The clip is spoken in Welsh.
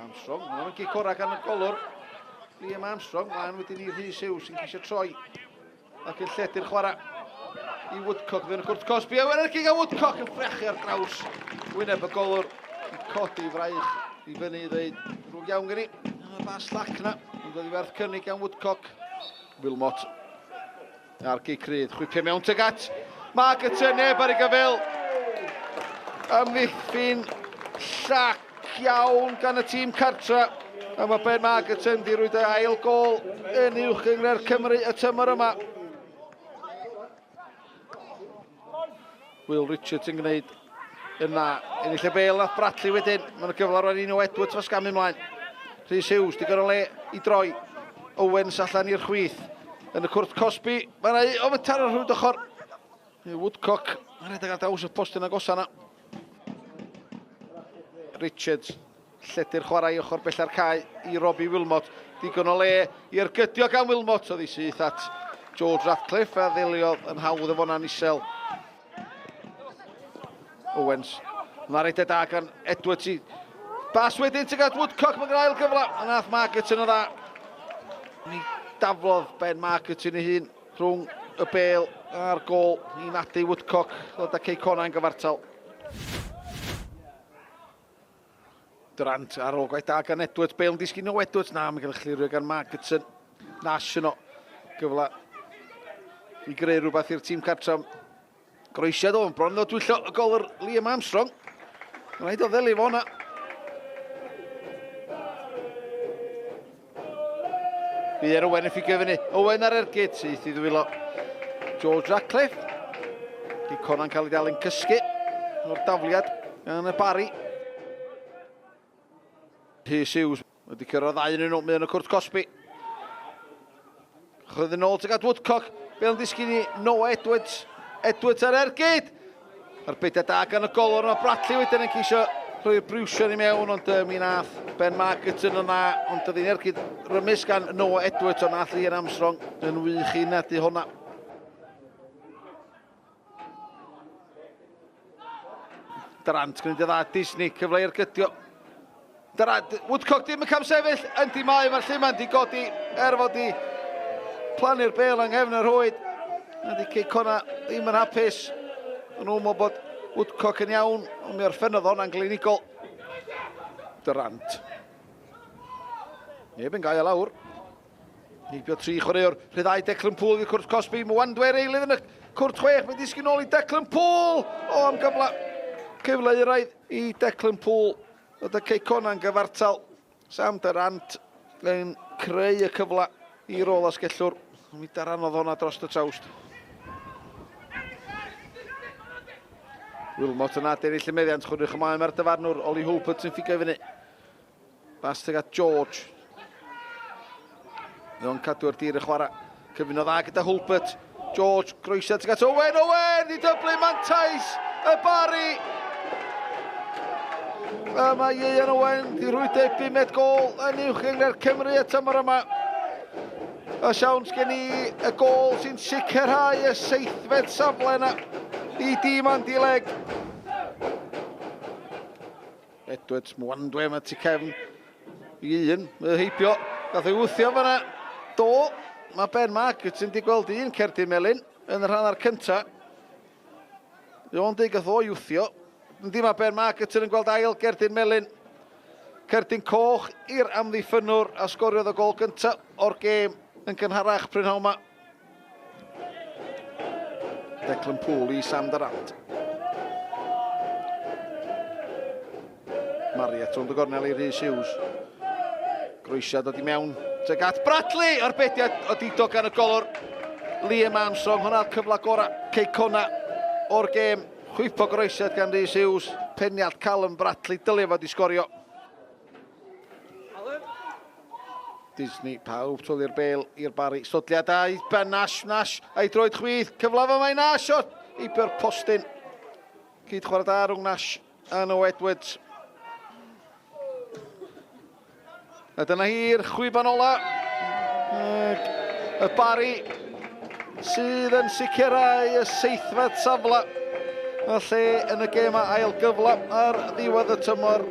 Armstrong, mae'n nhw'n gic orau gan y golwr. Liam Armstrong, mlaen wedyn i Rhys Hughes sy'n ceisio troi ac yn lledu'r chwarae i Woodcock fewn y cwrt cosbi. A wedyn gic a Woodcock yn ffrechu ar draws wyneb y golwr i codi fraich i fyny i ddweud drwg iawn gen i. Yna bas llac na, ond oedd i werth cynnig gan Woodcock. Wilmot A'r gic rydd, chwipio mewn tuag at Mark y neb ar ei gyfeil. Amddiffyn llac iawn gan y tîm cartra. A mae Ben Margetson di rwyd ei ail gol yn uwch gynghrair Cymru y tymor yma. Will Richards yn gwneud yna. Ennill y bel nath Bradley wedyn. Mae'n gyfle rwan i nhw Edwards fas gamu ymlaen. Rhys Hughes, digon o le i droi. Owens allan i'r chwith. Yn y cwrt cosbi. Mae'n rhaid o fytar ar rhwyd ochr. Woodcock yn rhedeg ar draws y postyn agosa yna. Richards, lledu'r chwarae i ochr bella'r cae i Robbie Wilmot. Digon o le i ergydio gan Wilmot, oedd i syth at George Ratcliffe a ddeliodd yn hawdd efo hwnna'n isel. Owens. Mae'n rhedeg da gan Edwards i bas wedyn tuag at Woodcock, mae'n ail gyfle. A nath Margetson o dda. Mi daflodd Ben Margetson ei hun rhwng y bel a'r gol i nadu Woodcock ddod â Cei Connah yn gyfartal. Durant ar ôl gwaith da gan Edwards, Bale yn disgyn o Edwards, na, mae'n cael ei chlirio gan Margetson. Nash yno, gyfle i greu rhywbeth i'r tîm cartref. Groesiad o'n bron o dwyllo y gol yr Liam Armstrong. Rhaid o ddeli fo hwnna. Bydd Owen yn ffigo fyny. Owen ar ergyd, syth i ddwylo George Ratcliffe. Di Conan cael ei dal yn cysgu o'r dafliad gan y Barry. Rhys Hughes wedi cyrraedd ddau yn nhw, mae yn y cwrt cosbi. Chwydd yn ôl tuag at Woodcock, Bel yn disgyn i Noah Edwards. Edwards ar ergyd! A'r beidiau da gan y golwr yma, Bradley wedyn yn ceisio rhoi'r briwsion i mewn, ond mi nath Ben Margetson yn dda, ond dydd i'n ergyd rymus gan Noah Edwards, ond nath Ian Armstrong yn wych i nadu hwnna. Durant gwneud y dda, Disney, cyfle i'r gydio. Durant, Woodcock dim yn camsefyll, yndi mae, mae'r lluman di godi, er fod i plannu'r bel yng nghefn y rhwyd. Yndi Cei Connah ddim yn hapus. Yn nhw'n meddwl bod Woodcock yn iawn, ond mi orffennodd hwnna'n glinigol. Durant. Neb yn gael lawr. Heibio tri chwaraewr, rhyddhau Declan Poole i'r cwrt cosbi, Mwandwe'r eilydd yn y cwrt chwech, mae'n disgyn nôl i Declan Poole! O, am gyfle, cyfle euraidd i Declan Poole. Dod â Cei Connah'n gyfartal. Sam Durant yn creu y cyfle i rôl asgellwr. Mi daranodd hwnna dros y trawst. Wilmot yn adennill y meddiant, chwrnych ymlaen mae'r dyfarnwr, Ollie Hulbert sy'n ffigo i fyny. Bas tuag at George. Mae o'n cadw'r dir y chwarae. Cyfuno dda gyda Hulbert. George, groesiad tuag at Owen. Owen i dyblu mantais y Barry. A mae Ieuan Owen di rhwydo ei bumed gol yn uwch gynghrair Cymru y tymor yma. A siawns gen i y gol sy'n sicrhau y seithfed safle yna i dîm Andy Legg. Edwards, Mwandwe, mae tu cefn i un, mae heibio, gath ei wthio fanna. Do, mae Ben Margetson wedi gweld un cerdyn melyn yn y rhan ar cynta. O'n dweud gath o'i wthio. Yndi, mae Ben Margetson yn gweld ail gerdyn melyn. Cerdyn coch i'r amddiffynnwr a sgoriodd y gol gyntaf o'r gêm yn gynharach prynhawn yma. Declan Poole i Sam Durant. Mariet rownd y gornel i Rhys Hughes. Groesiad dod i mewn tuag at Bradley! Arbediad o dido gan y golwr Liam Armstrong. Hwna'r cyfle gorau Cei Connah o'r gêm. Chwipo groesiad gan Rhys Hughes. Peniad Callum Bradley dylia fod i sgorio. Disney, pawb twli'r bel i'r Barry. Sodliad da i Ben Nash, Nash a'i droed chwith. Cyfle fa mae Nash o heibio'r postyn. Cyd chwarae da rhwng Nash a Noah Edwards. A dyna hi'r chwiban ola. Ac y Barry sydd yn sicrhau y seithfed safle. Y lle yn y gêm ail gyfle ar ddiwedd y tymor.